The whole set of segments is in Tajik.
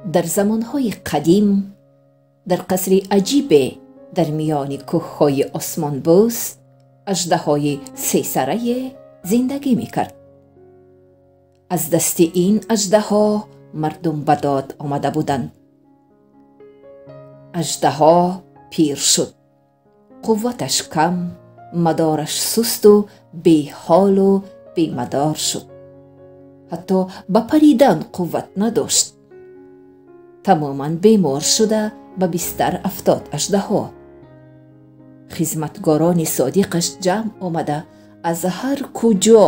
Дар замонҳои қадим, дар қасри аҷибе дар миёни кӯҳҳои осмонбӯс, аждаҳои сесарае зиндагӣ мекард. Аз дасти ин аждаҳо мардум ба дод омада буданд. Аждаҳо пир шуд, қувваташ кам, мадораш сусту беҳолу бемадор шуд. Ҳатто ба паридан қувват надошт. Тамоман бемор шуда ба бистар афтод аждаҳо. Хизматгорони содиқаш ҷамъ омада аз ҳар куҷо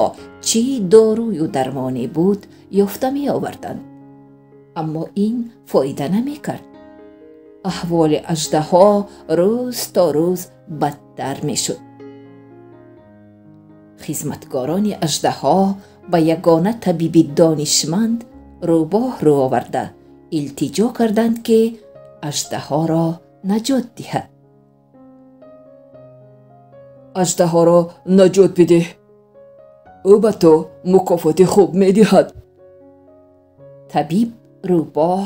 чӣ дорую дармоне буд ёфта меоварданд. Аммо ин фоида намекард. Аҳволи аждаҳо рӯз то рӯз бадтар мешуд. Хизматгорони аждаҳо ба ягона табиби донишманд рӯбоҳ рӯ оварда илтиҷо карданд, ки аждаҳоро наҷот диҳад. Аждаҳоро наҷот бидеҳ, ӯ ба ту мукофоти хуб медиҳад. Табиб рӯбоҳ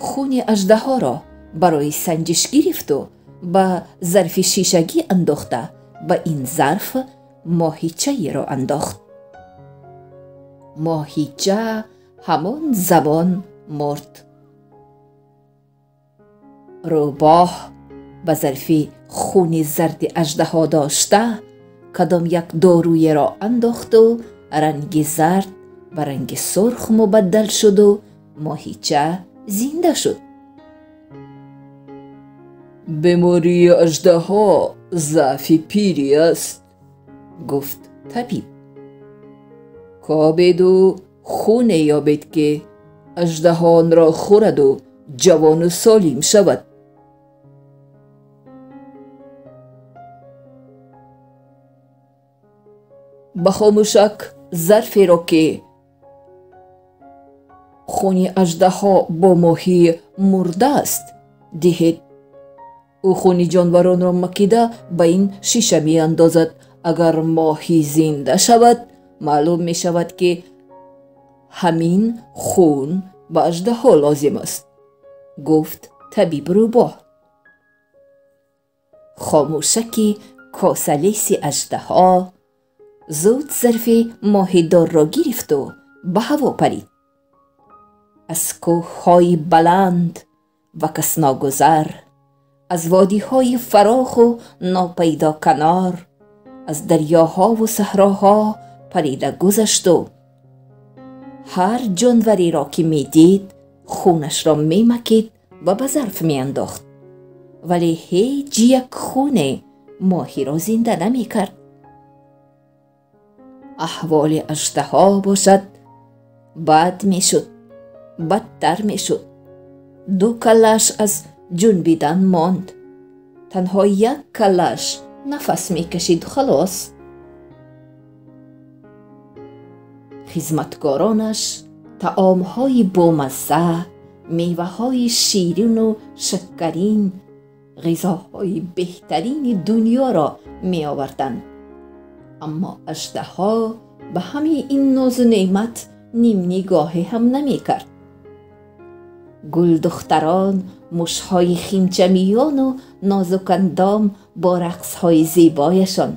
хуни аждаҳоро барои санҷиш гирифту ба зарфи шишагӣ андохта ба ин зарф моҳичаеро андохт. Моҳича ҳамон замон мурд. Рӯбоҳ ба зарфи хуни зарди аждаҳо дошта кадом як доруеро андохту ранги зард ба ранги сурх мубаддал шуду моҳича зинда шуд. Бемории аждаҳо заъфи пирӣ аст, гуфт табиб. Кобеду хуне ёбед, ки аждаҳо онро хӯраду ҷавону солим шавад. Ба хомӯшак зарферо, ки хуни аждаҳо бо моҳӣ мурдааст, диҳед. Ӯ хуни ҷонваронро макида ба ин шиша меандозад. Агар моҳӣ зинда шавад, маълум мешавад, ки ҳамин хун ба аждаҳо лозим аст, гуфт табиб рӯбоҳ. Хомӯшаки косалеси аждаҳо зуд зарфи моҳидорро гирифту ба ҳаво парид. Аз кӯҳҳои баланд ва касногузар, аз водиҳои фароху нопайдоканор, аз дарёҳову саҳроҳо парида гузашту ҳар ҷонвареро, ки медид, хунашро мемакид ва ба зарф меандохт. Вале ҳеҷ як хуне моҳиро зинда намекард. Аҳволи аждаҳо бошад бад мешуд, бадтар мешуд. Ду каллааш аз ҷунбидан монд. Танҳо як каллааш нафас мекашиду халос. Хизматгоронаш таомҳои бомазза, меваҳои ширину шаккарин, ғизоҳои беҳтарини дунёро меоварданд. Аммо аждаҳо ба ҳамаи ин нозу неъмат нимнигоҳе ҳам намекард. Гулдухтарон, мушҳои химчамиёну нозукандом бо рақсҳои зебояшон,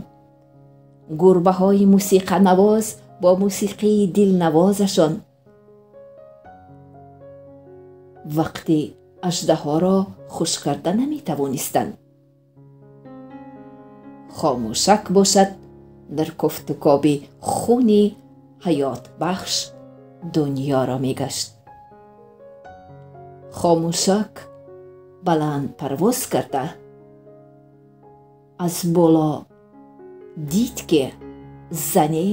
гурбаҳои мусиқанавоз бо мусиқии дилнавозашон вақти аждаҳоро хуш карда наметавонистанд. Хомӯшак бошад дар кофтукоби хуни ҳаётбахш дунёро мегашт. Хомӯшак баланд парвоз карда аз боло дид, ки зане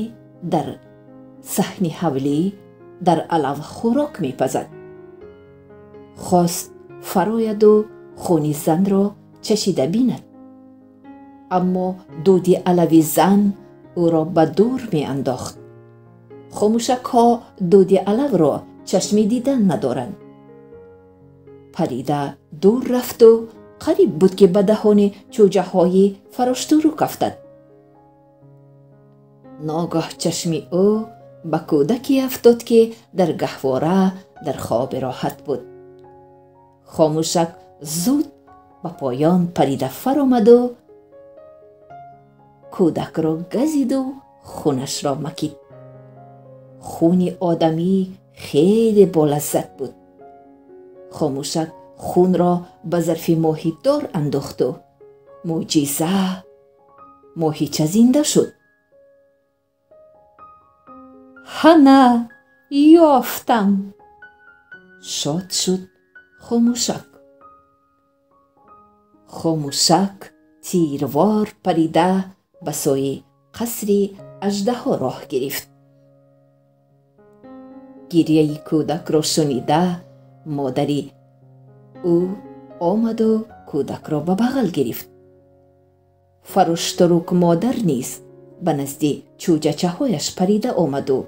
дар саҳни ҳавлӣ дар алав хӯрок мепазад. Хост фарояду хуни занро чашида бинад, аммо дуди алави зан ӯро ба дур меандохт. Хомӯшакҳо дуди алавро чашми дидан надоранд. Парида дур рафту қариб буд, ки ба даҳони чӯҷаҳои фароштурук афтад. Ногоҳ чашми ӯ Ба кӯдаке афтод, ки дар гаҳвора дар хоби роҳат буд. Хомӯшак зуд ба поён парида фаромаду кӯдакро газиду хунашро макид. Хуни одамӣ хеле болаззат буд. Хомӯшак хунро ба зарфи моҳидор андохту мӯъҷиза, моҳича зинда шуд. Ҳана, ёфтам! Шод шуд хомӯшак. Хомӯшак тирвор парида ба сӯи қасри аждаҳо роҳ гирифт. Гирьяи кӯдакро шунида, модари ӯ омаду кӯдакро ба бағал гирифт. Фаруштурук модар низ ба назди чӯҷачаҳояш парида омаду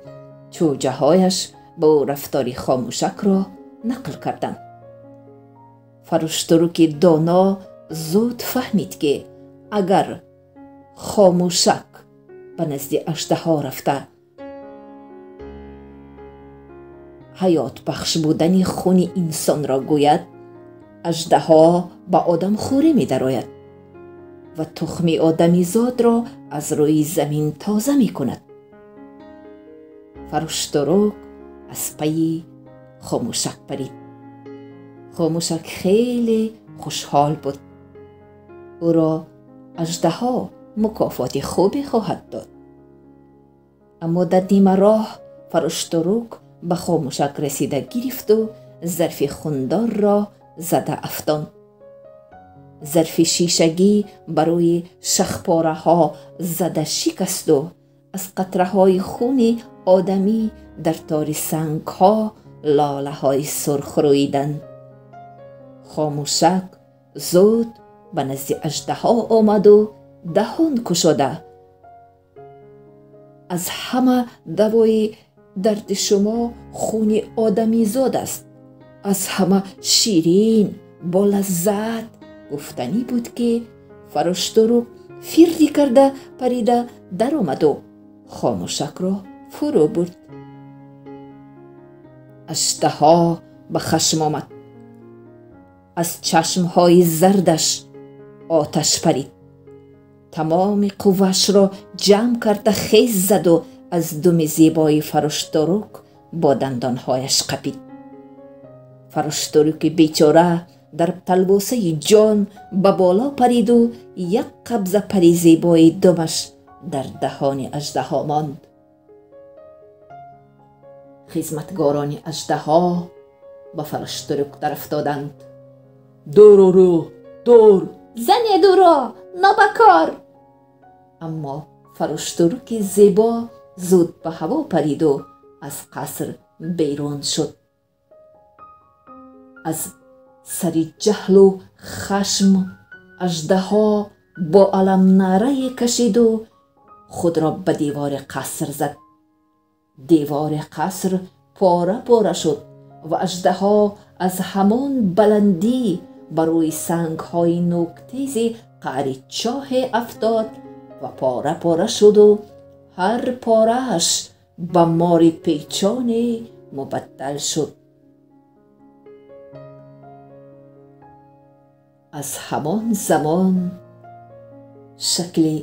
чӯҷаҳояш ба ӯ рафтори хомӯшакро нақл карданд. Фаруштуруки доно зуд фаҳмид, ки агар хомӯшак ба назди аждаҳо рафта ҳаётбахш будани хуни инсонро гӯяд, аждаҳо ба одамхӯрӣ медарояд ва тухми одамизодро аз рӯи замин тоза мекунад. Фаруштурук аз пайи хомӯшак парид. Хомӯшак хеле хушҳол буд. Ӯро аждаҳо мукофоти хубе хоҳад дод. Аммо дар нимароҳ фаруштурук ба хомӯшак расида гирифту зарфи хундорро зада афтонд. Зарфи шишагӣ барои шахпораҳо зада шикасту аз қатраҳои хуни одамӣ дар тори сангҳо лолаҳои сурх рӯиданд. Хомӯшак зуд ба назди аждаҳо омаду даҳон кушода: аз ҳама давои дарди шумо хуни одамизод аст, аз ҳама ширин, болаззат гуфтанӣ буд, ки фаруштурук фиррӣ карда парида даромаду хомӯшакро фурӯ бурд. Аждаҳо ба хашм омад. Аз чашмҳои зардаш оташ парид. Тамоми қуввашро ҷамъ карда хез заду аз думи зебои фаруштурук бо дандонҳояш қапид. Фаруштуруки бечора дар талвосаи ҷон ба боло париду як қабза пари зебои думаш дар даҳони аждаҳо монд. Хизматгорони аждаҳо ба фаруштурук дарафтоданд. Дур ӯро, дур! Занед ӯро, нобакор! Аммо фаруштуруки зебо зуд ба ҳаво париду аз қаср берун шуд. Аз сари ҷаҳлу хашм аждаҳо бо аламнарае кашиду худро ба девори қаср зад. Девори қаср пора пора шуд ва аждаҳо аз ҳамон баландӣ ба рӯи сангҳои нӯктези қаъри чоҳе афтод ва пора пора шуду ҳар порааш ба мори печоне мубаддал шуд. Аз ҳамон замон шакли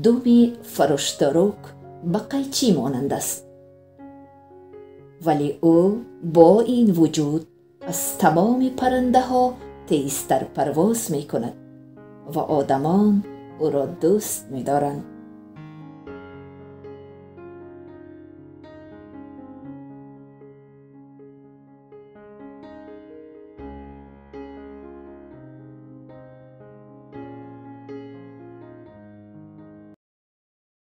думи фаруштурук ба қайчӣ монанд аст, вале ӯ бо ин вуҷуд аз тамоми паррандаҳо тезтар парвоз мекунад ва одамон ӯро дӯст медоранд.